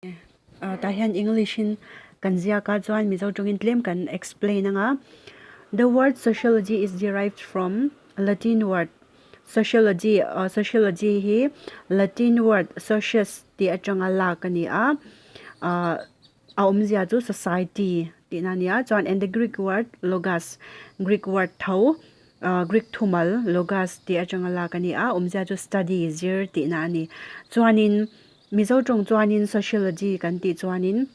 Tah hian English in kan ziak a chuan Mizo tawngin tlem kan explain anga The word sociology is derived from Latin word sociology sociology hi Latin word socius tih atanga lak a ni a ah a awmzia chu society tihna a ni a chuan and the Greek word logos Greek word tho ah Greek thumal logos tih atanga lak a ni a awmzia chu study zir tihna a ni chuanin. Mizo tawng chuanin sociology kan tih chuanin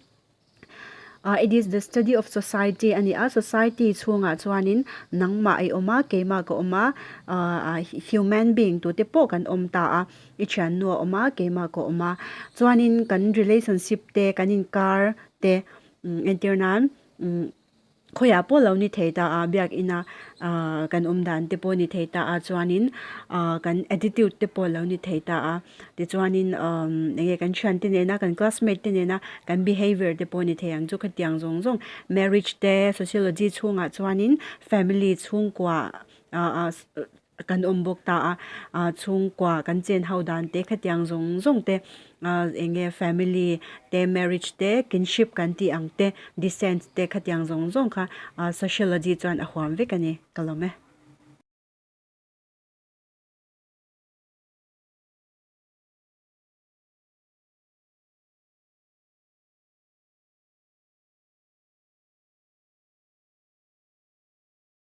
ah it is the study of society a ni a, society chhungah chuanin nangmah i awm a, keimah ka awm a, ah human being tute pawh kan awm ta a, i thiannu a awm a, keimah ka awm a, chuanin kan relationship te kan inkar te entir nan umm. Khawiah pawh lo ni thei ta a, biakina kan awm dan te pawh ni thei ta a, chuanin kan attitude te pawh lo ni thei ta a, tichuanin eng nge kan thiante nena kan classmate te nena kan behaviour te pawh ni thei ang chu khatiang zawng zawng marriage te sociology chhungah chuanin family chhungkua Kan awm bawk ta a, ah chhungkua kan chen ho dan te khatiang zawng zawng te ah eng nge family te marriage te kinship kan tih ang te descent te khatiang zawng zawng kha ah sociology chuan a huam vek a ni ka lawm e.